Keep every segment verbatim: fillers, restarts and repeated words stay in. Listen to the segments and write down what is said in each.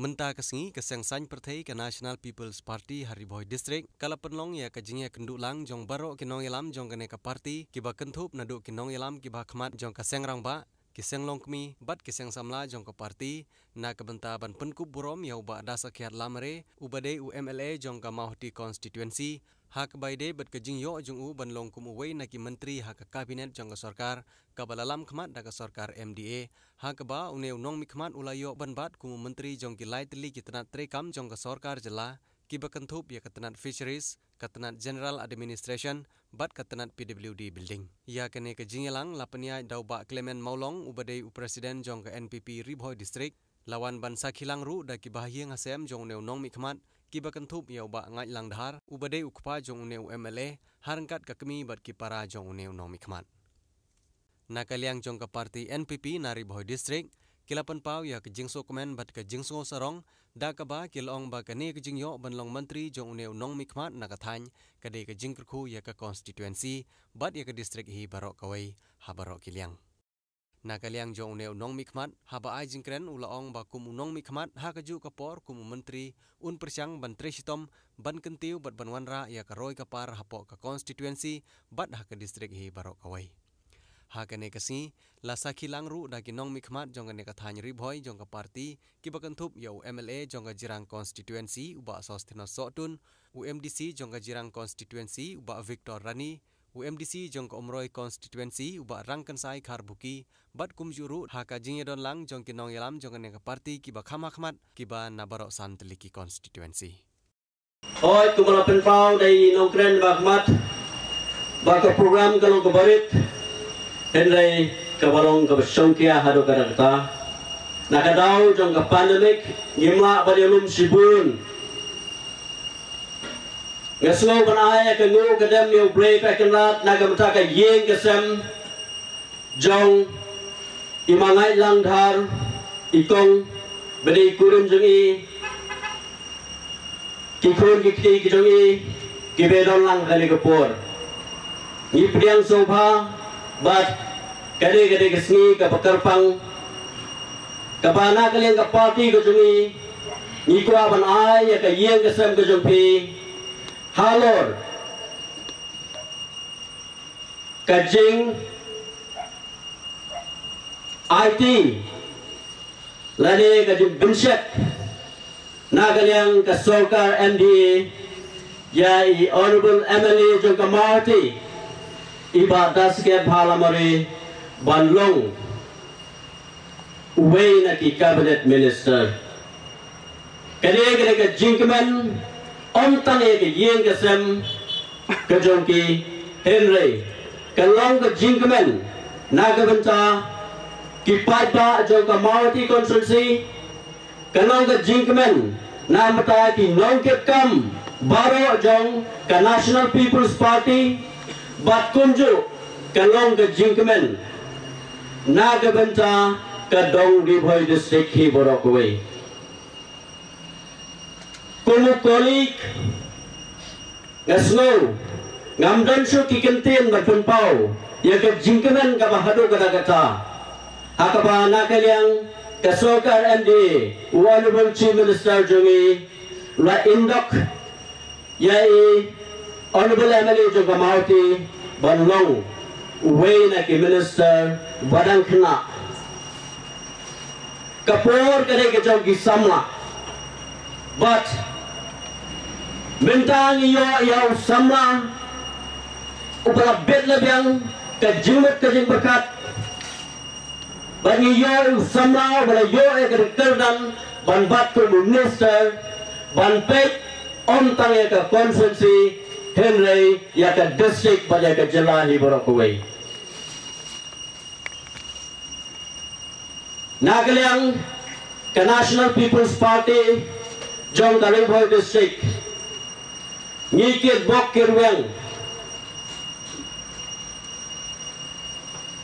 Mynta ka sngi ka seng saiñ pyrthei ka National People's Party ha Ri Bhoi District ka la pynlong ïa ka jingïakynduh lang jong baroh ki nongïalam jong kane ka party kiba kynthup naduh ki nongïalam kiba khmat jong ka seng rangbah, ki seng longkmie bad ki seng samla jong ka party na ka bynta ban pynkup burom ïa u Bah Dasakhiat Lamare uba dei u M L A jong ka Mawhati Constituency, ha kaba ïadei bad ka jingïoh jong u ban long kum uwei na ki myntri ha ka cabinet jong ka sorkar kaba la lam khmat da ka sorkar M D A, ha kaba une u nongmihkhmat u la ïoh ban bat kum u myntri jong ki lai tylli ki tnat treikam jong ka sorkar jylla kiba kynthup ïa ka tnat Fisheries, ka tnat General Administration bad ka tnat P W D Building. Ïa kane ka jingïalang la pynïaid da u Bah Clement Mawlong uba dei u President jong ka N P P Ri Bhoi District, la wan ban sakhi lang ruh da ki bahaïing hasem jong une u nongmihkhmat kiba kynthup ïa u Bah Ngaitlang Dhar uba dei u kpa jong une u M L A, ha ryngkat ka kmie bad ki para jong une u nongmihkhmat. Na ka liang jong ka party N P P na Ri Bhoi District ki la pynpaw ïa ka jingsngewkmen bad ka jingsngewsarong da kaba ki la ong ba kane ka jingïoh ban long myntri jong une u nongmihkhmat na ka thaiñ ka dei ka jingkyrkhu ïa ka constituency bad ïa ka district hi baroh kawei ha baroh ki liang. Na ka liang jong une u nongmihkhmat, haba ai jingkren u la ong ba kum u nongmihkhmat ha kajuh ka por kum u myntri un pyrshang ban trei shitom ban kyntiew bad ban wanrah ïa ka roi ka par hapoh ka constituency bad ha ka district hi baroh kawei. Ha kane ka sngi la sakhi lang ruh da ki nongmihkhmat jong kane ka thaiñ Ri Bhoi jong ka party kiba kynthup ïa u M L A jong ka Jirang Constituency u Bah Sosthenes Sohtun, u M D C jong ka Jirang Constituency u Bah Victor Rani, u M D C jong ka Umroi Constituency u Bah Rangkynsai Kharbuki, bad kumjuh ruh ha ka jingïadon lang jong ki nongïalam jong kane ka party kiba kham ha khmat kiba na baroh san tylli ki constituency. Hooid, kumba la pynpaw da i nongkren ba khmat ba ka program ka long kaba rit, hynrei kaba long kaba shongkia haduh katta katta. Na ka daw jong ka pandemic ngim lah ban ïalum shibun. Nga sngew ban ai ïa ka nguh ka dem ïa U Blei Trai Kynrad na ka bynta ka ïing ka sem jong i Ma Ngaitlang Dhar, i kong, bad i kurim jong i, ki khun ki kti ki jong i kiba don lang ha kane ka por. Ngi pdiang sngewbha bad kane ka dei ka sngi kaba kyrpang kaba na ka liang ka party ka jong i ngi kwah ban ai ïa ka ïing ka sem ka jong phi halor ka jingaiti lane ka jingpynshit na ka liang ka sorkar M D A ïa i Honorable M L A jong ka Mawhati, i Bah Dasakhiat Lamare, ban long uwei na ki cabinet minister. Ka dei, ka dei ka jingkmen ym tang ïa ka ïing ka sem ka jong ki, hynrei ka long ka jingkmen na ka bynta ki paidbah jong ka Mawhati constituency, ka long ka jingkmen na ka bynta ki nongkitkam baroh jong ka National People's Party, bad kumjuh ka long ka jingkmen na ka bynta ka dong Ri Bhoi District hi baroh kawei. Kum u colleague, nga sngew ngam don shuh ki kyntien ban pynpaw ïa ka jingkmen kaba haduh katta katta ha kaba na ka liang ka sorkar M D A, u Honorable Chief Minister jong i, la indok ïa i Honorable M L A jong ka Mawhati ban long uwei na ki minister ba dang khynnah. Ka por ka dei ka jong ki samla. Bad mynta ngi ïoh ïa u samla uba la bit la biang ka jingmut ka jingpyrkhat. Bad ngi ïoh u samla uba la ïoh ïa ka kyrdan ban bat kum u minister, ban peit ym tang ïa ka constituency hynrei ïa ka district bad ïa ka jylla hi baroh kawei. Na ka liang ka National People's Party jong ka Ri Bhoi District, ngi kit bok kit rwiang.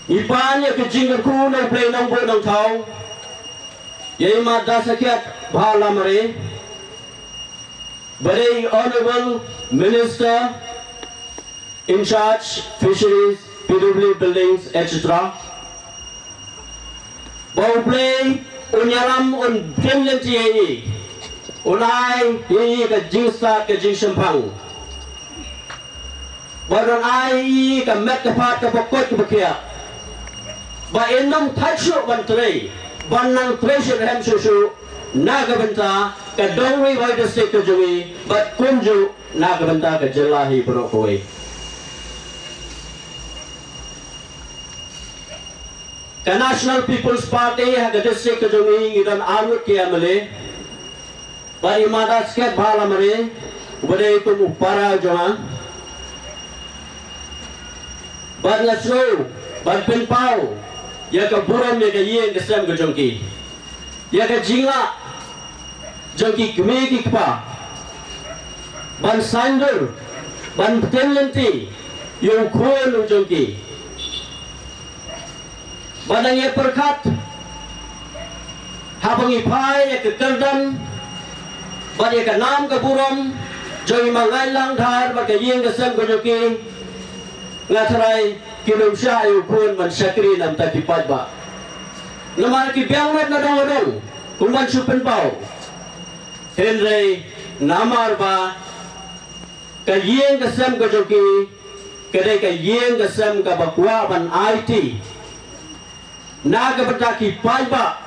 Ngi pan ïa ka jingkyrkhu na U Blei Nongbuh Nongthaw ïa i Ma Dasakhiat Lamare, ba dei Honorable Minister in charge Fisheries, P W D Buildings, et cetera. Ba U Blei Un ïalam, un pynlynti ïa i, un ai ïa i ka jingstad ka jingshemphang. Bad un ai ïa i ka met ka phad kaba koit kaba khiah. Ba in ym thait shuh ban trei, ban nang trei shuh, rhem shuh shuh na ka bynta ka dong Ri Bhoi District ka jong i, bad kumjuh na ka bynta ka jylla hi baroh kawei. Ka National People's Party ha ka district ka jong i ngi don arngut ki M L A. Bad i Mada Sketbah Lamare, uba dei kum u para jong nga. Bad nga sngew ban pynpaw ïa ka burom ïa ka ïing ka sem ka jong ki, ïa ka jinglah jong ki kmie ki kpa ban saiñdur, ban pynlynti ïa u khun u jong ki. Bad ngi pyrkhat haba ngi phai ïa ka kyrdan bad ïa ka nam ka burom jong i Ma Ngaitlang Dhar bad ka ïing ka sem ka jong ki, nga tharai kin ym shah ïa u khun ban shakri na bynta ki paidbah. Namar ki biang lut na dong na dong kum ban shu pynpaw. Hynrei namar ba ka ïing ka sem ka jong ki ka dei ka ïing ka sem kaba kwah ban aiti na ka bynta ki paidbah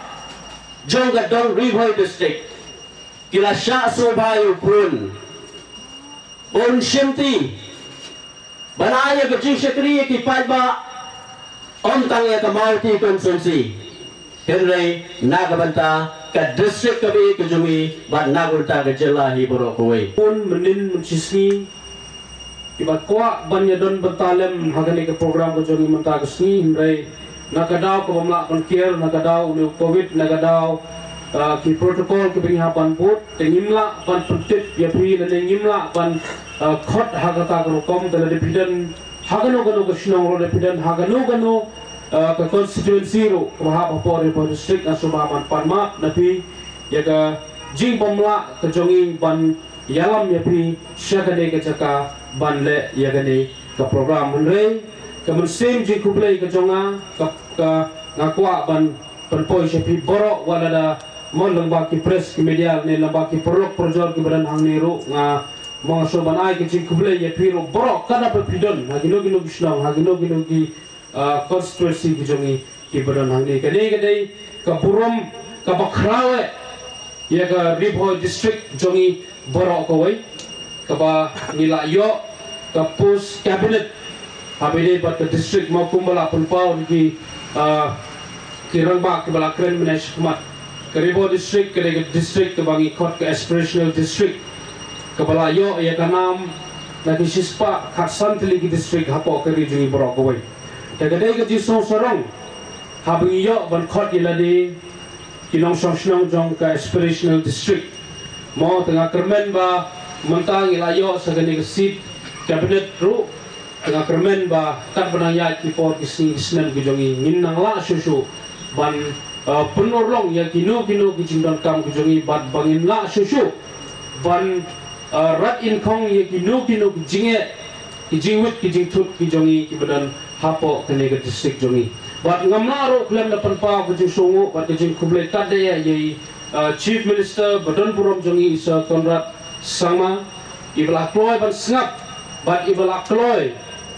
jong ka dong Ri Bhoi District, ki la shah sngewbha ïa u khun ba un shimti ban ai ïa ka jingshakri ïa ki paidbah, ym tang ïa ka Mawhati constituency, hynrei na ka bynta ka district kaba ïeit ka jong i bad na ka bynta ka jylla hi baroh kawei. Khun mynnin mynshisngi kiba kwah ban ïadon bynta lem ha kane ka program ka jong i mynta ka sngi, hynrei na ka daw kaba ym lah ban kiar, na ka daw une u Covid, na ka daw, ah, ki protocol kiba ngi hap ban bud, te ngim lah ban pyntip ïa phi lane ngim lah ban, ah, khot ha kata ka rukom. Te lada phi don ha kano kano ka shnong ruh, lada phi don ha kano kano, ah, ka constituency ruh kaba hap hapoh Ri Bhoi District, nga sngewbha ban pan map na phi ïa ka jingbymlah ka jong i ban ïalam ïa phi sha kane ka jaka ban leh ïa kane ka program. Hynrei ka mynsiem jingkhublei ka jong nga ka, ka nga kwah ban pynpoi sha phi baroh, wat lada mo lyngba ki press, ki media ne lyngba ki paralok parajor kiba don hangne ruh, nga mo nga sngewbha ban ai ka jingkhublei ïa phi ruh baroh, katba phi don ha kino kino ki shnong, ha kino kino ki, ah, constituency ki jong i kiba don hangne. Kane ka dei ka burom kaba khraw eh ïa ka Ri Bhoi District jong i baroh kawei, kaba ngi la ïoh ka post cabinet ha bynta bad ka district, mo kumba la pynpaw ki, ah, ki rangbah kiba la kren mynne shakhmat. Ka Ri Bhoi District ka dei ka district kaba ngi khot ka aspirational district, kaba la ïoh ïa ka nam na ki shispah khatsan tylli ki district hapoh ka ri jong i baroh kawei. Te ka dei ka jingsngew sarong haba ngi ïoh ban khot ïa lade ki nongshong shnong jong ka aspirational district. Mo, te nga kyrmen ba mynta ngi la ïoh sa kane ka seat cabinet ruh, te nga kyrmen ba katba nang ïaid ki por ki sngi ki snem ki jong i, ngin nang lah shuh shuh ban, uh, pynurlong ïa kino kino ki jingdonkam ki jong i, bad ba ngin lah shuh shuh ban, uh, rat in khong ïa kino kino ki jingeh, ki jingwit ki jingthut ki jong i kiba don hapoh kane ka district jong i. Bad ngam lah ruh khlem da pynpaw ka jingsngewnguh bad ka jingkhublei katdei ïa i, uh, Chief Minister ba don burom jong i, Sir Conrad Sangma, iba la kloi ban sngap bad iba la kloi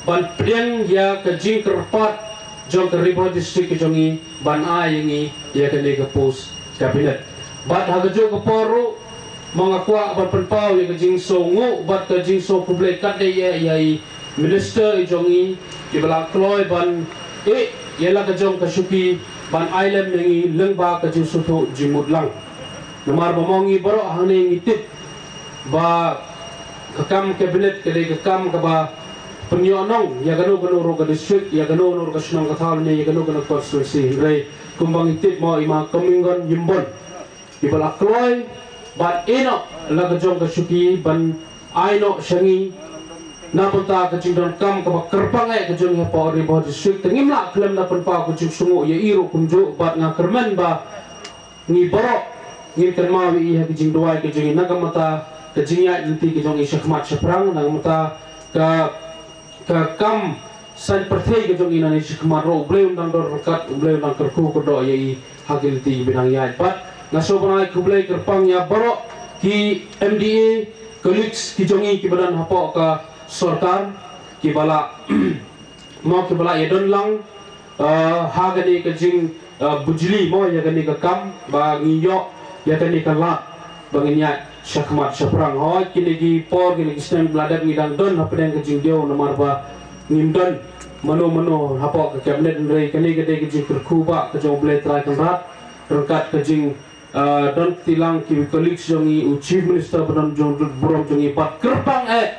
ban pdiang ïa ka jingkyrpad jong ka Ri Bhoi District ka jong i ban ai ïa ngi ïa kane ka post cabinet. Bad ha kajuh ka por ruh, mo nga kwah ban pynpaw ïa ka jingsngewnguh bad ka jingsngewkhublei katdei ïa, ïa i Minister i jong i, iba la kloi ban ïeh ïa la ka jong ka shuki ban ai lem ïa ngi lyngba ka jingsngewthuh jingmut lang. Namar ba mo ngi baroh hangne ngi tip ba ka kam cabinet ka dei ka kam kaba pynïohnong ïa kano kano ruh ka district, ïa kano kano ruh ka shnong ka thaw ne ïa kano kano constituency. Hynrei kumba ngi tip mo, i Ma Comingone Ymbon, iba la kloi ban ïeh noh la ka jong ka shuki ban ai noh sha ngi na bynta ka jingdonkam kaba kyrpang eh ka jong ngi hapoh Ri Bhoi District. Te ngim lah khlem da pynpaw ka jingsngewnguh ïa i ruh kumjuh, bad nga kyrmen ba ngi baroh ngin kynmaw ïa i ha ka jingduwai ka jong ngi na ka bynta ka jingïaid lynti ka jong i shakhmat shaphrang, na ka bynta ka, ka kam saiñ pyrthei ka jong i nangne shakhmat ruh, U Blei un dang don ryngkat, U Blei un dang kyrkhu kyrdoh ïa i ha ki lynti ba dang ïaid. Bad nga sngewbha ban ai khublei kyrpang ïa baroh ki M D A, colleagues ki jong i kiba don hapoh ka sorkar, kiba la mo kiba la ïadon lang, eh, ha kane ka jing, eh, bujli mo ïa kane ka kam ba ngi ïoh ïa kane ka lad ba ngin ïaid shakhmat shaphrang. Hooid, kine ki por, kine ki snem ba la dep ngi dang don hapdeng ka jingdiaw namar ba ngim don mano mano hapoh ka cabinet, hynrei kane ka dei ka jingkyrkhu ba ka jong U Blei Trai Kynrad ryngkat ka jing, ah, don kti lang ki colleagues jong i, u Chief Minister ba don jong burom jong i, bad kyrpang eh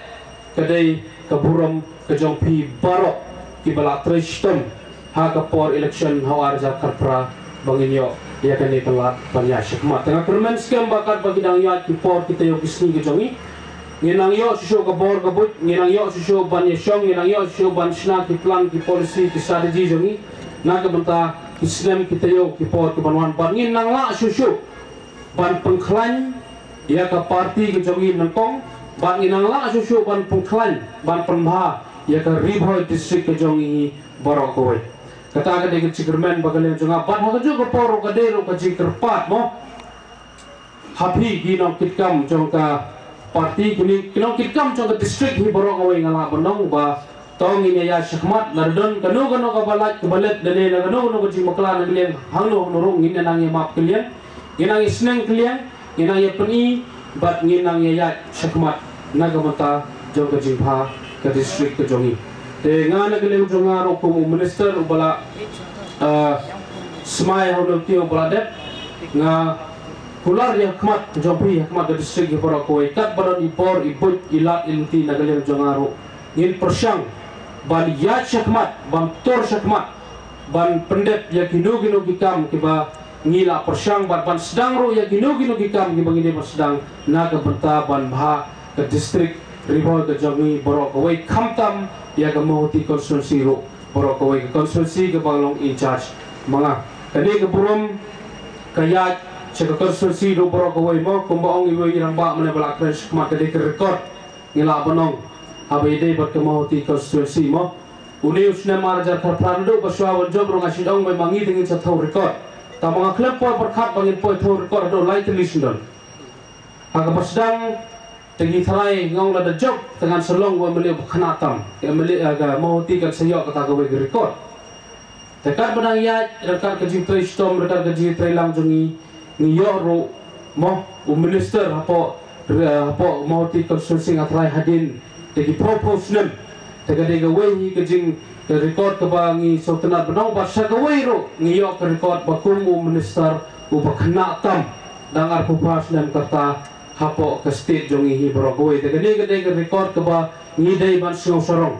ka dei ka burom ka jong phi baroh kiba la trei shitom ha ka por election ha u ar hajar khatphra ba ngin ïoh ïa kane ka lad ban ïaid shakhmat. Te nga kyrmen skhem ba katba ki dang ïaid ki por ki taïew ki sngi ka jong i, ngin nang ïoh shuh shuh ka bor ka buit, ngin nang ïoh shuh shuh ban ïashong, ngin nang ïoh shuh shuh ban shna ki plan, ki policy, ki strategy jong i na ka bynta ki snem ki taïew ki por kiban wan, bad ngin nang lah shuh shuh ban pynkhlaiñ ïa ka party ka jong i nyngkong, bad ngin nang lah shuh shuh ban pynkhlaiñ, ban pynbha ïa ka Ri Bhoi District ka jong i baroh kawei. Kata ka dei ka jingkyrmen ba ka liang jong nga, bad ha kajuh ka por ruh ka dei ruh ka jingkyrpad mo ha phi ki nongkitkam jong ka party, kine ki nongkitkam jong ka district hi baroh kawei, nga lah ban ong ba to ngin ïa ïaid shakhmat, lada don kano kano kaba lait kaba leh lane na kano kano ka jingbakla na ka liang hangno hangno ruh, ngin ïa nang ïa map ka liang, ngin nang ïa sneng ka liang, ngin nang ïa pyni bad ngin nang ïa ïaid shakhmat na ka bynta jong ka jingbha ka district ka jong i. Te nga na ka liang jong nga ruh kum u minister uba la, ah, smai ha u lynti uba la dep, nga kular ïa khmat jong phi ha khmat ka district hi baroh kawei, katba don i bor i buit i lad i lynti na ka liang jong nga ruh ngin pyrshang ban ïaid shakhmat, ban tur shakhmat, ban pyndep ïa kino kino ki kam kiba ngi la pyrshang, bad ban sdang ruh ïa kino kino ki kam kiba ngi dei ban sdang na ka bynta ban bha ka district Ri Bhoi ka jong i baroh kawei, khamtam ïa ka Mawhati constituency ruh baroh kawei, ka constituency kaba long in charge ma nga. Kane ka burom ka ïaid sha ka constituency ruh baroh kawei mo, kumba ong iwei i rangbah mynne ba la kren shakhmat, ka dei ka record. Ngi lah ban ong haba ïadei bad ka Mawhati constituency mo, une u snem ar hajar khatphra naduh ba shuwa ban jop ruh nga shu ong ba ma ngi te ngin sa thew record. Tangba nga khlem poi pyrkhat ba ngin poi thew record haduh lai tylli snem. Ha kaba sdang te ngi tharai nga ong lada jop te ngan sa long u M L A uba khynnah tam, ka M L A, eh, ka Mawhati kan sa ïoh kata kawei ka record. Te katba dang ïaid, ryngkat ka jingtrei shitom, ryngkat ka jingtrei lang jong ngi, ngi ïoh ruh mo u minister hapoh, eh, hapoh Mawhati constituency, nga tharai hadien te ki phew phew snem. Te ka dei kawei hi ka jing, ka record kaba ngi sngewtynnat ban ong, bad sa kawei ruh ngi ïoh ka record ba kum u minister uba khynnah tam dang arphew phra snem ka rta hapoh ka state jong ngi hi baroh kawei. Te kane ka dei ka record kaba ngi dei ban sngewsarong.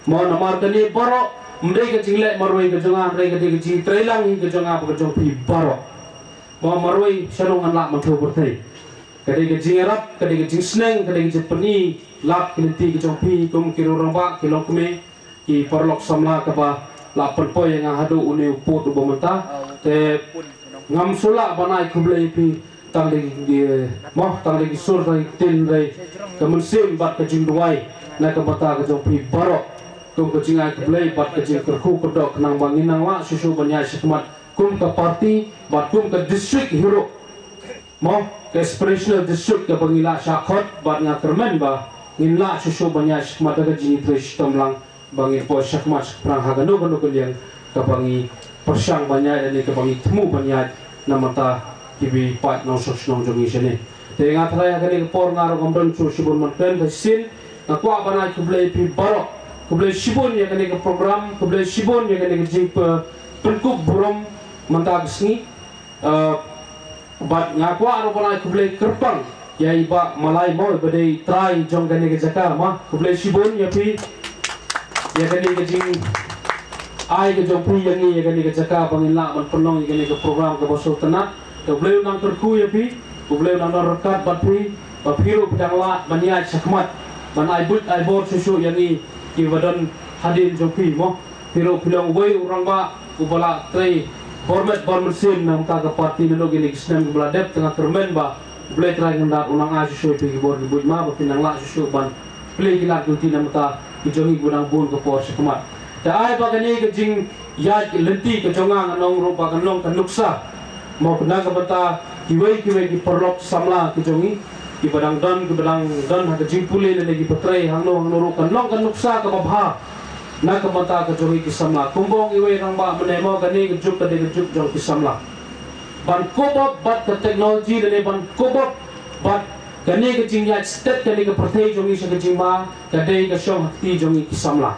Mo namar kane baroh ym dei ka jingleh marwei ka jong nga, hynrei ka dei ka jingtrei lang hi ka jong nga bad ka jong phi baroh. Mo marwei shano ngan lah ban thew pyrthei. Ka dei ka jingïarap, ka dei ka jingsneng, ka dei ka jingpyni lad ki lynti ka jong phi kum ki rangbah, ki longkmie, ki paralok samla kaba la pynpoi ïa nga haduh une u pud uba mynta. Te ngam shu lah ban ai khublei ïa phi tang da ki, mo, tang da ki sur, tang da ki ktien, hynrei ka mynsiem bad ka jingduwai na ka bynta ka jong phi baroh kum ka jingai khublei bad ka jingkyrkhu kyrdoh khnang ba ngin nang lah shuh shuh ban ïaid shakhmat kum ka party bad kum ka district hi ruh. Mo, ka aspirational district kaba ngi la shah khot, bad nga kyrmen ba ngin lah shuh shuh ban ïaid shakhmat da ka jingtrei shitom lang ba ngin poi shakhmat shaphrang ha kano kano ka liang kaba ngi pyrshang ban ïaid lane kaba ngi thmu ban ïaid na ka bynta kiba ïaid pat nongshong shnong jong ngi shane. Te nga tharai ha kane ka por nga ruh ngam don shuh shibun ban kren, te shisien nga kwah ban ai khublei ïa phi baroh. Khublei shibun ïa kane ka program, khublei shibun ïa kane ka jingpynkup burom mynta ka sngi. Eh, bad nga kwah ruh ban ai khublei kyrpang ïa i Bah Malai mo, iba dei trai jong kane ka jaka mo. Khublei shibun ïa phi ïa kane ka jingai ka jong phi ïa ngi ïa kane ka jaka ba ngin lah ban pynlong ïa kane ka program kaba sngewtynnat. Te U Blei un nang kyrkhu ïa phi, U Blei un nang don ryngkat bad phi, ba phi ruh phi dang lah ban ïaid shakhmat ban ai buit ai bor shuh shuh ïa ngi kiba don hadien jong phi mo. Phi ruh phi long uwei u rangbah uba la trei bor met bor mynsiem na ka bynta ka party naduh kine ki snem kiba la dep, te nga kyrmen ba U Blei Trai Kynrad un nang ai shuh shuh ïa phi ki bor ki buit ma ba phin nang lah shuh shuh ban plie ki lad ki lynti na ka bynta ki jong ngi kiba dang bun ka por shakhmat. Te ai ba kane ka jingïaid lynti ka jong nga, nga ong ruh ba kan long ka nuksa mo na ka bynta kiwei kiwei ki paralok samla ki jong ngi, kiba dang don, kiba dang don ha ka jingpule lane kiba trei hangno hangno ruh, kan long ka nuksa kaba bha na ka bynta ka jong ngi ki samla. Kumba ong iwei rangbah mynne mo, kane ka juk ka dei ka juk jong ki samla. Ban cope up bad ka technology lane ban cope up bad kane ka jingïaid stet kane ka pyrthei jong ngi sha ka jingma, ka dei ka shong ha kti jong ngi ki samla.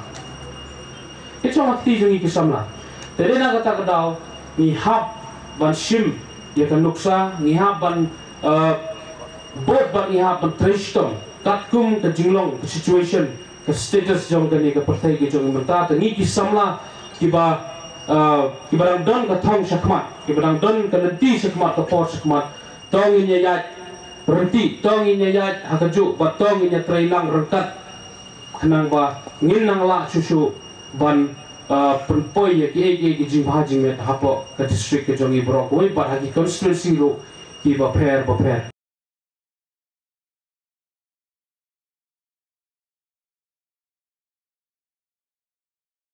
Ka shong ha kti jong ngi ki samla. Te dei na kata ka daw ngi hap ban shim ïa ka nuksa, ngi hap ban, eh, bud bad ngi hap ban trei shitom katkum ka jinglong, ka situation, ka status jong kane ka pyrthei ka jong ngi mynta. Te ngi ki samla kiba, eh, kiba dang don ka thong shakhmat, kiba dang don ka lynti shakhmat, ka por shakhmat, to ngin ïa ïaid ryntih, to ngin ïa ïaid ha kajuh bad to ngin ïa trei lang ryngkat, khnang ba ngin nang lah shuh shuh ban, eh, pynpoi ïa kiei kiei ki jingbha jingmiat hapoh ka district ka jong ngi baroh kawei bad ha ki constituency ruh kiba pher bapher.